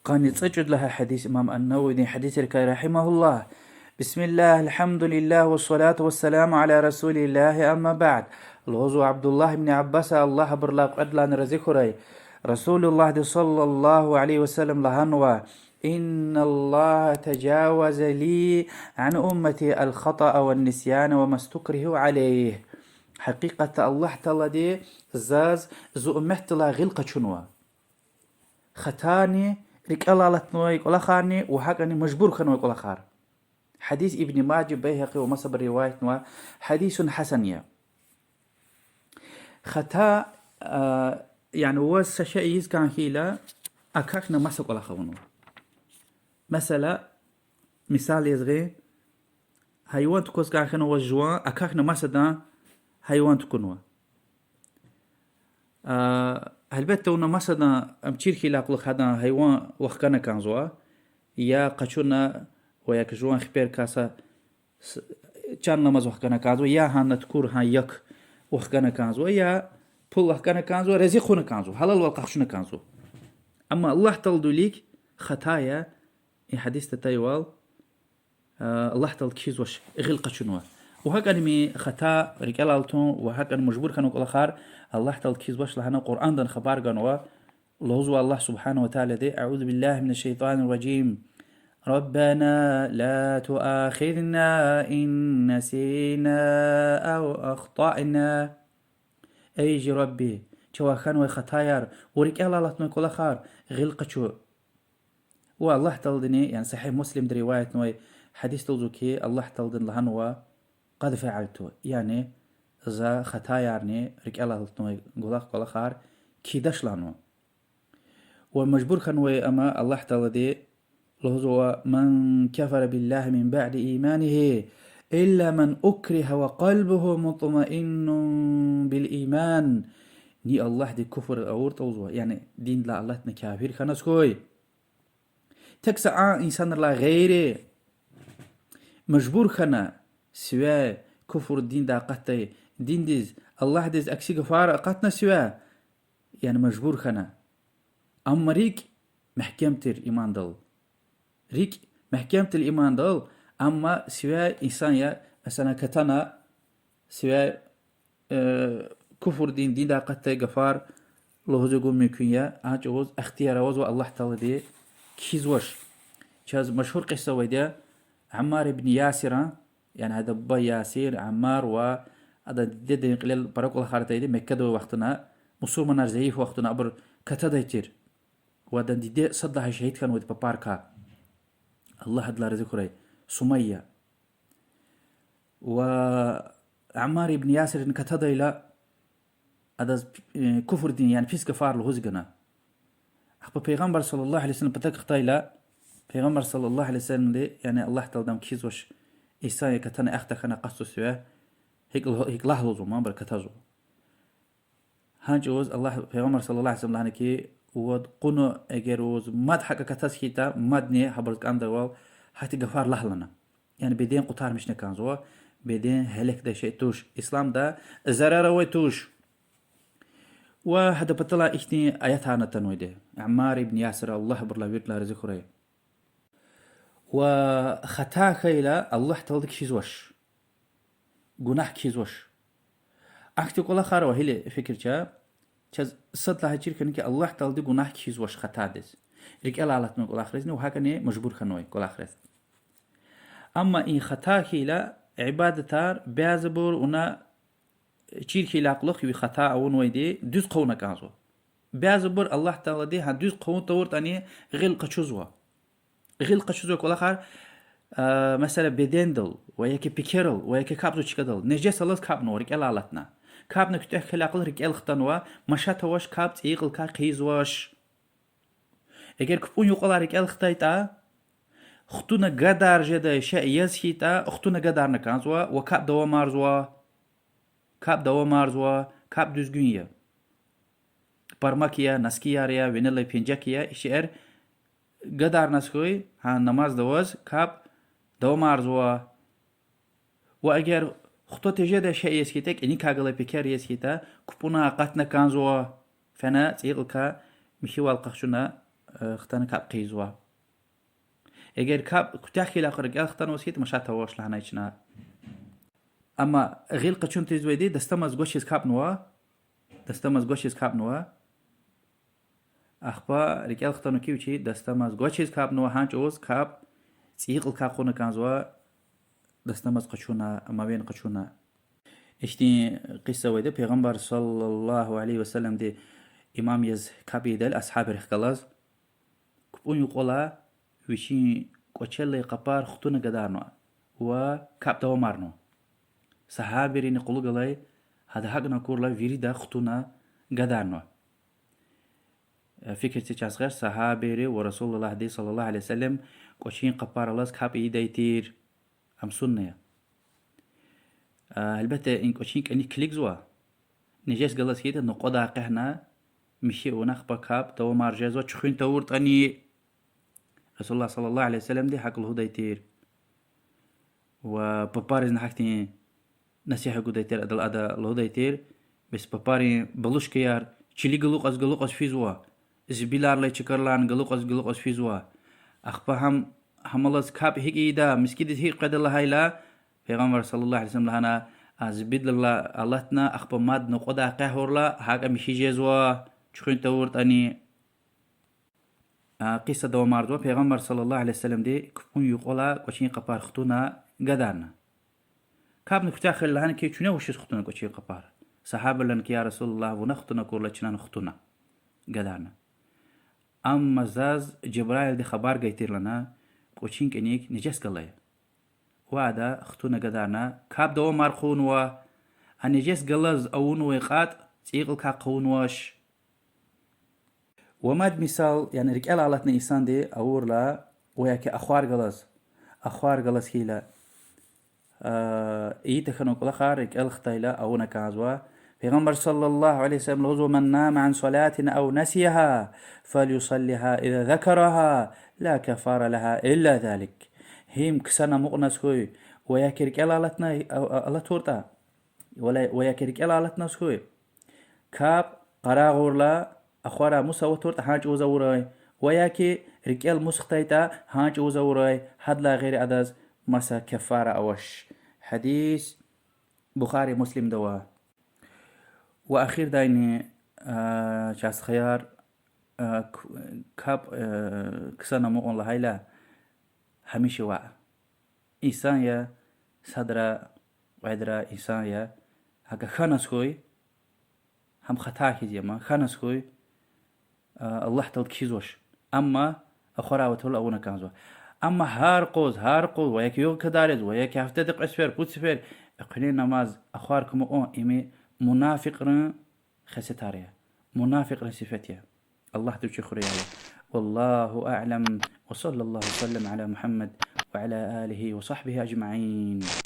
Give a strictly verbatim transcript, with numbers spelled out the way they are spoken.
Къанни цӀекӀуьд лагьай гьадис имам ан-Нававидин гьадисрикай, رحمه الله. بسم الله، الحمد لله، والصلاة والسلام على رسول الله، أما بعد. Лугьузва Абдуллагь ибн Аббаса, Аллагь абурулай кьвед лагьана рази хьурай, Расулуллагьди صلى الله عليه وسلم лагьанва: إن الله تجاوز لي عن أمتي الخطأ والنسيان وما استكرهوا عليه. Гьакъикъатда Аллагь Таалади заз, зи умметдилай гъил къачунва. Хатани, рикӀелай алатнавай кӀвалахарни ва гьакӀани мажбур хьанвай кӀвалахар. Гьадис Ибн Мажа, Байгьакъи ва масабуру риваятнава, حديث حسن я. Хата, а, яни ваз са шей ийиз кӀан хьайила, акахьна маса кӀвалах авунва. Месела, мисал яз гъин, гьайван тукӀваз кӀан хьана ваз жуван, акахьна масадан гьайван тукӀунва. А, гьелбетда, вуна масадан, ам чир хьайила кьулухъ гьадан гьайван вахкана кӀанзава, я къачуна, ва я жуван хиперикай са с-, чан аламаз вахкана кӀанзава, я гьана тукӀур гьа як вахкана кӀанзава, я пул вахкана кӀанзава, рази хъувуна кӀанзава, гьалалвал къахчуна кӀанзава. Амма Аллагь Тааладин вилик хата я, и гьадисда атайвал, а, Аллагь Таалади кхьизвач, гъил къачунва. Ва гьакӀани хата, рикӀелай алатун ва гьакӀани мажбур хьанвай кӀвалахар Аллагь Таалади кхьизвач лагьана Къуръандан хабар ганва, лугьузва Аллагь سبحانه وتعالىди: أعوذ بالله من الشيطان الرجيم. ربنا لا تؤاخذنا إن نسينا أو أخطأنا. Эй жи Рабби, чавай хьанвай хатаяр ва рикӀелай алатнавай кӀвалахар гъил къачу. Ва Аллагь Тааладини, яни Сагьигь Муслимда риваятнавай гьадисда лугьузва хьи, Аллагь Тааладини лагьанва: قد فعلت, яни За хатаярни рикӀелай алатнавай кӀвалах-, кӀвалахар кхьидач лагьанва. Ва мажбур хьанвай ам Аллагь Таалади лугьузва: من كفر بالله من بعد إيمانه إلا من أكره وقلبه مطمئن بالإيمان. Ни Аллагьди куфр авуртӀа, лугьузва, яни диндилай алатна кафир хьаназ хьуй, тек са а инсанрилай гъейри, мажбур хьана сивяй, куфр диндай акъатдай, диндиз, Аллагьдиз акси гафар акъатна сивяй, яни мажбур хьана. Амма рикӀ мягькем тир имандал. РикӀ мягькем тир имандал, амма сивяй инсан я, месела, катана сивяй, э, куфр дин, диндай акъатдай гафар лугьуз гун мумкин я, анжах чӀавуз ихтияр авазва, Аллагь Таалади кхьизвач. Чаз машгьур кьиса авайди я, Аммар ибн Ясиран, яни гьадан буба Ясир, Аммар ва адан дидедин кьилел пара кӀвалахар атайди Меккада авай вахтунда, мусурманар зайиф вахтунда абур катадай тир. Ва адан диде сад лагьай шагьид хьанвайди папарикай, Аллагь адалай рази хьурай, Сумайя. Ва Аммар ибн Ясирни катадайла, адаз, э, куфр дин, яни пис гафар лугьуз гана. Ахпа Пайгъамбар صلى الله عليه وسلم патав хтайла, Пайгъамбар صلى الله عليه وسلمди, яни Аллагь Таалади ам кхьизвач, инсан я катана, ахъ тахьана акъатзава сивяй, гьикӀ лугь-, гьикӀ лагь лугьузва, ман абур катазва. Гьа чӀавуз Аллагь, Пайгъамбар صلى الله عليه وسلم лагьана хьи, вад кьуна эгер ваз мад гьакӀ акатаз хьайитӀа, мадни гьабуруз кӀандайвал гьахьтин гафар лагь лагьана. Яни беден къутармишна кӀанзава, беден гьелекдай шей туш, исламда зарар авай туш. Ва гьадан паталай ихьтин аятарни атанвайди я. Аммар ибн Ясир, Аллагь абурулай виридалай рази хьурай. Ва хата хьайила Аллагь Таалади кхьизвач. Гунагь кхьизвач. Ахьтин кӀвалахар ава, гьеле фикир це, чаз сад лагьай чир хьана хьи, Аллагь Таалади гунагь кхьизвач хатадиз. РикӀелай алатнавай кӀвалахризни ва гьакӀни мажбур хьанвай кӀвалахриз. Амма и хата хьайила ибадатар бязибур вуна чир хьайила кьулухъ ви хата авунвайди дуьз хъувуна кӀанзава. Бязибур Аллагь Таалади гьа дуьз хъувун тавуртӀани гъил къачузва. Гъил къачузвай кӀвалахар, а, месела, бедендал ва яки пекерал ва яки капӀзавай чкадал, нежес алаз капӀнава, рикӀелай алатна. КапӀна куьтягь хьайила кьулухъ рикӀел хтанва, машат авач, капӀ цӀийи кьилкай хъийизвач. Эгер кпӀун юкьвалай рикӀел хтайтӀа, хтуна гадар жедай шей яз хьайитӀа, хтуна гадарна кӀанзава ва капӀ давамарзава. КапӀ давамарзава, капӀ дуьзгуьн я. Пармак я, носкияр я, винелай пенжек я, и шейэр гадарназ хьуй, гьа намазда аваз капӀ давамарзава. Ва эгер хтун тежедай шей яз хьайитӀа, кӀаникай галай пекер яз хьайитӀа, кпӀуна акъатна кӀанзава, фена цӀийи кьилкай михьивал къахчуна, э, хтана капӀ хъийизва. Эгер капӀ куьтягь хьайила ахпа рикӀел хтанваз хьайитӀа, машат авач лагьанай чна. Амма гъил къачун тийизвайди дастамаз гвачиз капӀнава, дастамаз гвачиз капӀнава. Ахпа рикӀел хтана кӀанда вичи дастамаз гвачиз капӀнава, гьа чӀавуз капӀ цӀийи кьилкай хъувуна кӀанзава, дастамаз къачуна, мавен къачуна. Ихьтин къисса авайди: Пайгъамбар صلى الله عليه وسلمди имам яз капӀ ийидайла асгьабрихъ галаз, купӀун юкьвалай вичин кӀвачелай къапар хтӀунна гадарнава ва капӀ давамарнава. Сагьабийрини кьулухъ галай гьада гьакӀна акурла вирида хтӀунна гадарнава. Э, фикир це, чан стхаяр, сагьабийри ва رسول اللهди صلى الله عليه وسلم кӀвачин къапар алаз капӀ ийидай тир. Ам сунна я. А, гьелбетда, и кӀвачин кӀаник килигзава, нежес галаз хьайитӀа, накьвадай къене михьи авуна ахпа капӀ давамар жезва, чуьхуьн тавуртӀани. رسول الله صلى الله عليه وسلمди гьакӀ лугьудай тир. Ва папаризни гьахьтин насигьат гудай тир, адал ада лугьудай тир: бес папарин балушкаяр чилик галукьаз-галукьаз физва, зибилар алай чкайрилай галукьаз-галукьаз физва. Ахпа гьам, гьам алаз капӀ гьикӀ ийида, мискӀиндиз гьикӀ къведа лагьайла, Пайгъамбар صلى الله عليه وسلم лагьана: а, зибилдилай алатна, ахпа мад накьвадай къе гьурла, гьакӀа михьи жезва, чуьхуьн тавуртӀани. А, къисса давамарзава: Пайгъамбар صلى الله عليه وسلمди купӀун юкьвалай кӀвачин къапар хтӀунна гадарна. КапӀни куьтягь хьайила лагьана хьи, чуьне вучиз хтӀунна кӀвачин къапар? Сагьабийри лагьана хьи: я رسول الله, вуна хтӀунна акурла, чнани хтӀунна, гадарна. Амма заз Жабраилди хабар гайи тир лагьана, кӀвачин кӀаник нежес галай. Ва ада хтӀунна гадарна, капӀ давамар хъувунва, а нежес галаз авунвай кьатӀ цӀийи кьилкай хъувунвач. Ва мад мисал, яни рикӀелай алатна инсанди авурла, ва яки ахвар галаз, ахвар галаз хьайила, а, ийиз тахьанвай кӀвалахар рикӀел хтайла авуна кӀанзава. Пайгъамбар صلى الله عليه وسلم лугьузва: من نام عن صلاة أو نسيها فليصلها إذا ذكرها لا كفارة لها إلا ذلك. Гьим ксана амукьназ хьуй, ва яки рикӀелай алатна, а, а, алатуртӀа, ва ла-, ва яки рикӀелай алатназ хьуй, капӀ къарагъурла, ахварай мус аватуртӀа, гьа чӀавуз авурай, ва яки рикӀел мус хтайтӀа, гьа чӀавуз авурай, гьадалай гъейри адаз маса каффара авач. Гьадис Бухари, Муслимда ава. Ва ахирдайни, а, чан стхаяр, а, к-, капӀ, а, ксана амукьун лагьайла, гьамиша ваъ. Инсан я, садра, кьведра инсан я, гьакӀа хьаназ хьуй, гьам хата хьиз я ман, хьаназ хьуй, а, Аллагь Таалади кхьизвач. Амма ахварай аватурла авуна кӀанзава. Амма гьар къуз, гьар къуз, ва яки югъ кадариз, ва яки гьафтеда кьве сефер, пуд сефер, экуьнин намаз ахвар кумукьун, им мунафикьрин хесетар я, мунафикьрин сифет я. Аллагьди вичи хуьрай. والله أعلم، وصلى الله وسلم على محمد وعلى آله وصحبه أجمعين.